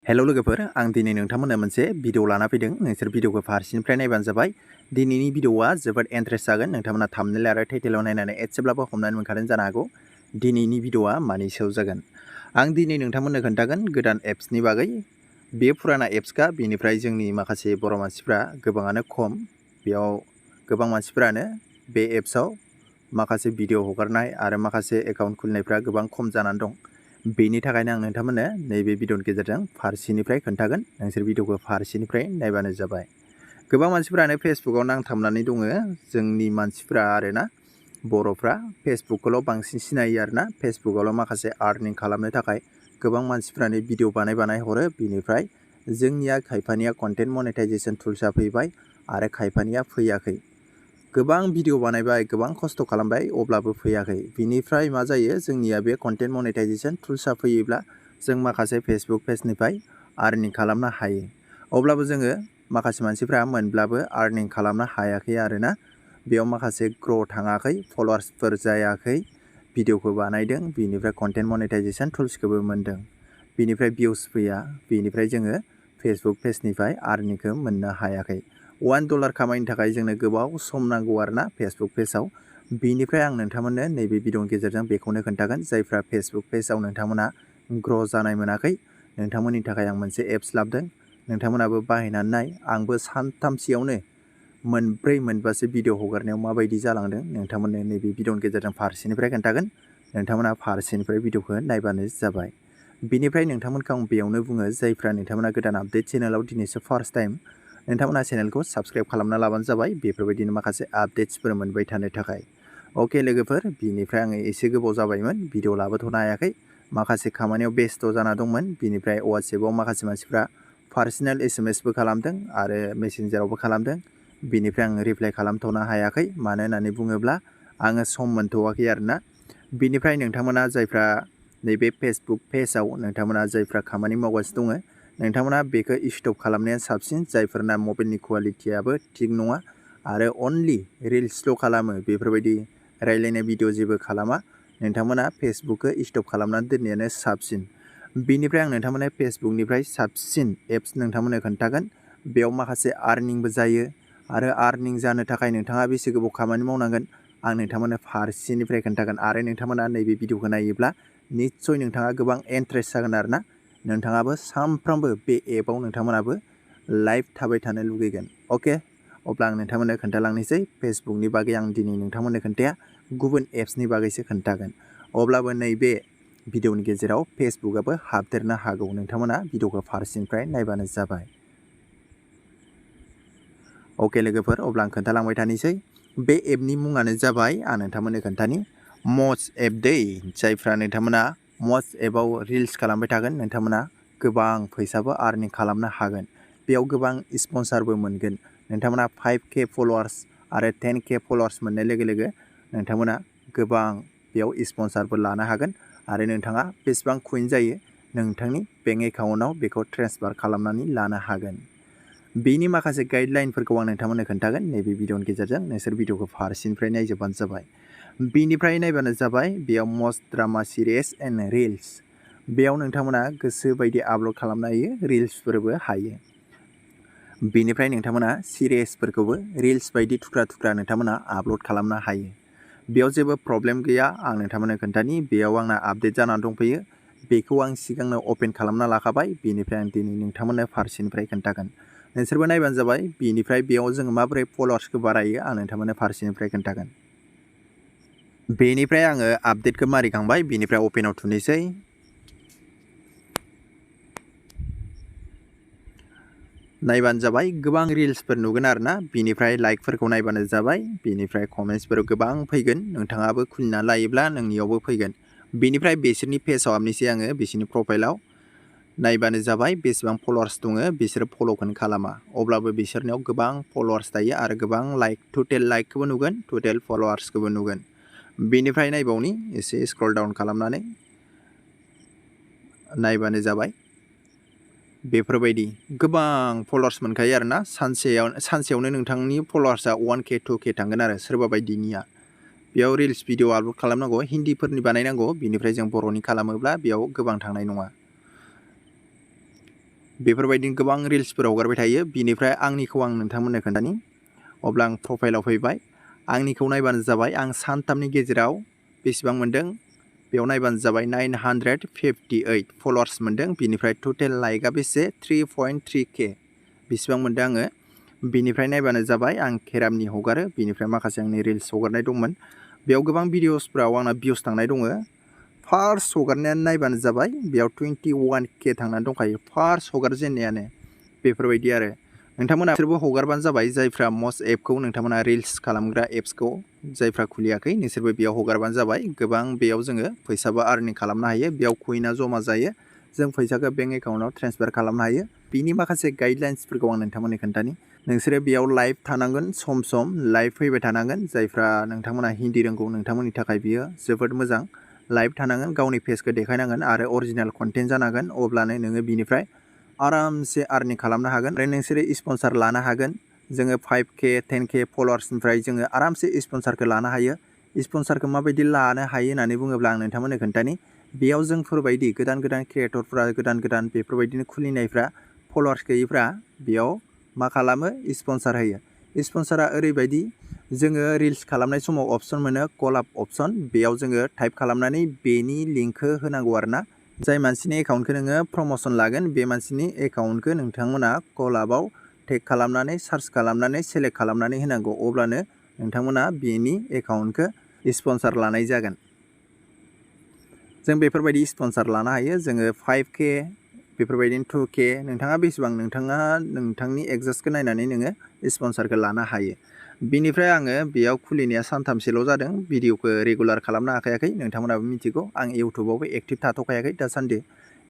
Hello लोगोफोर आं दिनै नोंथांमोननो मोनसे भिडिअ लाना फैदों नोंसोर भिडिअखौ फारसेनिफ्राय नायबानो जाबाय दिनैनि भिडिअआ जोबोद इन्ट्रेस्ट जागोन नोंथांमोना थाम्बनेल आरो टाइटेलाव नायनानै एसेब्लाबो हमनानै मोनखादों जानो हागौ दिनैनि भिडिअआ मानि सायाव जागोन आं दिनै नोंथांमोननो खोन्थागोन गोदान एप्सनि बागै बे फुराना एप्सखा बेनिफ्राय जोंनि माखासे बर' मानसिफ्रा गोबाङानो खम बेयाव गोबां मानसिफोरानो बे एप्सआव माखासे भिडिअ हगारनाय आरो माखासे एकाउन्ट खुलिनायफ्रा गोबां खम जानानै दं बेनि थाखायनो आं नोंथांमोननो नैबे भिडिअनि गेजेरजों फारसेनिफ्राय खोन्थागोन नोंसोर भिडिअखौ फारसेनिफ्राय नायबानो जाबाय गोबां मानसिफोरानो फेसबुकआव नांथाबनानै दङ जोंनि मानसिफोरा आरोना बर'फ्रा फेसबुकखौल' बांसिन सिनायो आरोना फेसबुकआवल' माखासे आर्निं खालामनो थाखाय गोबां मानसिफोरानो भिडिअ बानाय हरो बिनिफ्राय जोंनिया खायफानिया कन्टेन्ट मनेटाइजेशन टुल्सआ फैबाय आरो खायफानिया फैयाखै गोबां भिडिअ बानायबाय गोबां खस्थ' खालामबाय अब्लाबो फैयाखै बिनिफ्राय मा जायो जोंनिया बे कन्टेन्ट मनेटाइजेशन टुल्सआ फैयोब्ला जों माखासे फेसबुक पेजनिफ्राय आर्निं खालामनो हायो अब्लाबो जोङो माखासे मानसिफ्रा मोनब्लाबो आर्निं खालामनो हायाखै आरोना बेयाव माखासे ग्र' थाङाखै फलोवार्सफोर जायाखै भिडिअखौ बानायदों बिनिफ्राय कन्टेन्ट मनेटाइजेशन टुल्सखौबो मोनदों बिनिफ्राय भिउस फैया बिनिफ्राय जोङो फेसबुक पेजनिफ्राय आर्निंखौ मोननो हायाखै $1 खामायनो थाखाय जोंनो गोबाव सम नांगौ आरोना फेसबुक पेजआव बिनिफ्राय आं नोंथांमोननो नैबे भिडिअनि गेजेरजों बेखौनो खोन्थागोन जायफ्रा फेसबुक पेजआव नोंथांमोना ग्र' जानाय मोनाखै नोंथांमोननि थाखाय आं मोनसे एप्स लाबोदों नोंथांमोनाबो बाहायनानै नाय आंबो सानथामसेयावनो मोनब्रै मोनबासो भिडिअ हगारनायाव माबायदि जालांदों नोंथांमोननो नैबे भिडिअनि गेजेरजों फारसेनिफ्राय खोन्थागोन नोंथांमोना फारसेनिफ्राय भिडिअखौ नायबानो जाबाय बिनिफ्राय नोंथांमोनखौ आं बेयावनो बुङो जायफ्रा नोंथांमोना गोदान आपडेट चेनेलाव दिनैसो फार्स्ट टाइम नोंथांमोना चेनेलखौ साबस्क्राइब खालामना लाबानो जाबाय बेफोरबायदिनो माखासे आपडेट्सफोर मोनबाय थानो थाखाय अके लोगोफोर बिनिफ्राय आङो एसे गोबाव जाबायमोन भिडिअ लाबोथ'नो हायाखै माखासे खामानियाव बेस्थ' जाना दंमोन बिनिफ्राय वाट्सएपआव माखासे मानसिफ्रा पार्सनेल एसएमएसबो खालामदों आरो मेसेन्जारावबो खालामदों बिनिफ्राय आं रिप्लाइ खालामथ'नो हायाखै मानो होननानै बुङोब्ला आङो सम मोनथ'वाखै आरोना बिनिफ्राय नोंथांमोना जायफ्रा नैबे फेसबुक पेजआव नोंथांमोना जायफ्रा खामानि मावगासिनो दङ नोंथांमोना बेखौ स्टप खालामनाया साबसिन जायफोरना मबाइलनि क्वालिटियाबो थिग नङा आरो अनलि रिल्सल' खालामो बेफोरबायदि रायलायनाय भिडिअ जेबो खालामा नोंथांमोना फेसबुकखौ स्टप खालामनानै दोननायानो साबसिन बिनिफ्राय आं नोंथांमोननो फेसबुकनिफ्राय साबसिन एप्स नोंथांमोननो खोन्थागोन बेयाव माखासे आर्निंबो जायो आरो आर्निं जानो थाखाय नोंथाङा बेसे गोबाव खामानि मावनांगोन आं नोंथांमोननो फारसेनिफ्राय खोन्थागोन आरो नोंथांमोना नैबे भिडिअखौ नायोब्ला निस्सय नोंथाङा गोबां इन्ट्रेस्ट जागोन आरोना नोंथाङाबो सानफ्रामबो बे एपआव नोंथांमोनाबो लाइभ थाबाय थानो लुगैगोन अके अब्ला आं नोंथांमोननो खोन्थालांनोसै फेसबुकनि बागै आं दिनै नोंथांमोननो खोन्थाया गुबुन एप्सनि बागैसो खोन्थागोन अब्लाबो नैबे भिडिअनि गेजेराव फेसबुकआबो हाबदेरनो हागौ नोंथांमोना भिडिअखौ फारसेनिफ्राय नायबानो जाबाय अके लोगोफोर अब्ला आं खोन्थालांबाय थानोसै बे एपनि मुङानो जाबाय आं नोंथांमोननो खोन्थानि मस्ट एप दै जायफ्रा नोंथांमोना मस्ट एपआव रिल्स खालामबाय थागोन नोंथांमोना गोबां फैसाबो आर्निं खालामनो हागोन बेयाव गोबां स्पन्सारबो मोनगोन नोंथांमोना 5K फलोवार्स आरो 10K फलोवार्स मोननाय लोगो लोगो नोंथांमोना गोबां बेयाव स्पन्सारबो लानो हागोन आरो नोंथाङा बेसेबां कइन जायो नोंथांनि बेंक एकाउन्टआव बेखौ ट्रेन्सफार खालामनानै लानो हागोन बेनि माखासे गाइडलाइनफोरखौ आं नोंथांमोननो खोन्थागोन नैबे भिडिअनि गेजेरजों नोंसोर भिडिअखौ फारसेनिफ्राय नायजोबबानो जाबाय बिनिफ्राय नायबानो जाबाय बेयाव must drama series and reels बेयाव नोंथांमोना गोसो बायदि आपल'ड खालामनो हायो रिल्सफोरबो हायो बेनिफ्राय नोंथांमोना सिरिजफोरखौबो रिल्स बायदि थुख्रा थुख्रा नोंथांमोना आपल'ड खालामनो हायो बेयाव जेबो प्रब्लेम गैया आं नोंथांमोननो खोन्थानि बेयाव आंना आपडेट जानानै दंफैयो बेखौ आं सिगांनो अपेन खालामना लाखाबाय बेनिफ्राय आं दिनै नोंथांमोननो फारसेनिफ्राय खोन्थागोन नोंसोरबो नायबानो जाबाय बेनिफ्राय बेयाव जोङो माबोरै फलोवार्सखौ बारायो आं नोंथांमोननो फारसेनिफ्राय खोन्थागोन बेनिफ्राय आङो आपडेटखौ मारिखांबाय बेनिफ्राय अपेनाव थुनोसै नायबानो जाबाय गोबां रिल्सफोर नुगोन आरोना बिनिफ्राय लाइकफोरखौ नायबानो जाबाय बिनिफ्राय कमेन्ट्सफोर गोबां फैगोन नोंथाङाबो खुलिना लायोब्ला नोंनियावबो फैगोन बेनिफ्राय बिसोरनि पेजआव हाबनोसै आङो बिसोरनि प्रफाइलाव नायबानो जाबाय बेसेबां फलोवार्स दङ बिसोरो फल'खौनो खालामा अब्लाबो बिसोरनियाव गोबां फलोवार्स थायो आरो गोबां लाइक टटेल लाइकखौबो नुगोन टटेल फलोवार्सखौबो नुगोन बेनिफ्राय नायबावनि एसे स्क्रल डाउन खालामनानै नायबानो जाबाय बेफोरबायदि गोबां फलोवार्स मोनखायो आरोना सानसेयावनो नोंथांनि फलोवार्सआ 1K 2K थांगोन आरो सोरबा बायदिनिया बेयाव रिल्स भिडिअ आपल'ड खालामनांगौ हिन्दीफोरनि बानायनांगौ बिनिफ्राय जों बर'नि खालामोब्ला बेयाव गोबां थांनाय नङा बेफोरबायदिनो गोबां रिल्सफोर हगारबाय थायो। बिनिफ्राय आंनिखौ आं नोंथांमोननो खोन्थानि। अब्ला आं प्रफाइलाव फैबाय। आंनिखौ नायबानो जाबाय आं सानथामनि गेजेराव बेसेबां मोन्दों बेयाव नायबानो जाबाय 958 फलोवार्स मोन्दों। बिनिफ्राय टटेल लाइकआ बेसे 3.3K बेसेबां मोन्दों आङो। बिनिफ्राय नायबानो जाबाय आं केरामनि हगारो। बिनिफ्राय माखासे आंनि रिल्स हगारनाय दंमोन। बेयाव गोबां भिडिअसफ्राव आंना भिउस थांनाय दङ। फार्स्ट हगारनायानो नायबानो जाबाय बेयाव 21K थांनानै दंखायो फार्स्ट हगारजेननायानो। बेफोरबायदि आरो नोंथांमोना बिसोरबो हगारबानो जाबाय। जायफ्रा मस्ट एपखौ नोंथांमोना रिल्स खालामग्रा एप्सखौ जायफ्रा खुलियाखै नोंसोरबो बेयाव हगारबानो जाबाय। गोबां बेयाव जोङो फैसाबो आर्निं खालामनो हायो। बेयाव कइना जमा जायो। जों फैसाखौ बेंक एकाउन्टआव ट्रेन्सफार खालामनो हायो। बिनि माखासे गाइडलाइन्सफोरखौ आं नोंथांमोननो खोन्थानि। नोंसोरो बेयाव लाइभ थानांगोन, सम सम लाइभ फैबाय थानांगोन। जायफ्रा नोंथांमोना हिन्दी रोंगौ नोंथांमोननि थाखाय बियो जोबोद मोजां। लाइभ थानांगोन, गावनि फेसखौ देखायनांगोन आरो अरिजिनेल कन्टेन्ट जानांगोन। अब्लानो नोङो बिनिफ्राय आरामसे आर्निं खालामनो हागोन। ओमफ्राय नोंसोरो स्पन्सार लानो हागोन। जोङो 5K 10K फलोवार्सनिफ्राय जोङो आरामसे स्पन्सारखौ लानो हायो। स्पन्सारखौ माबायदि लानो हायो होननानै बुङोब्ला आं नोंथांमोननो खोन्थानि। बेयाव जोंफोरबायदि गोदान क्रिएटरफ्रा गोदान बेफोरबायदिनो खुलिनायफ्रा फलोवार्स गैयैफ्रा बेयाव मा खालामो स्पन्सार होयो। स्पन्सारा ओरैबायदि जोङो रिल्स खालामनाय समाव अपसन मोनो कलाब अपसन। बेयाव जोङो टाइप खालामनानै बेनि लिंकखौ होनांगौ आरोना। जाय मानसिनि एकाउन्टखौ नोङो प्रम'सन लागोन बे मानसिनि एकाउन्टखौ नोंथांमोना कलाबाव टेग खालामनानै सार्च खालामनानै सेलेक्ट खालामनानै होनांगौ। अब्लानो नोंथांमोना बेनि एकाउन्टखौ स्पन्सार लानाय जागोन। जों बेफोरबायदि स्पन्सार लानो हायो। जोङो 5K बेफोरबायदिनो 2K नोंथाङा बेसेबां नोंथांनि एडजास्टखौ नायनानै नोङो स्पन्सारखौ लानो हायो। बिनिफ्राय आङो बेयाव खुलिनाया सानथामसेल' जादों। भिडिअखौ रेगुलार खालामनो हाखायाखै। नोंथांमोनाबो मिथिगौ आं इउटुबावबो एक्टिभ थाथ'खायाखै दासान्दि।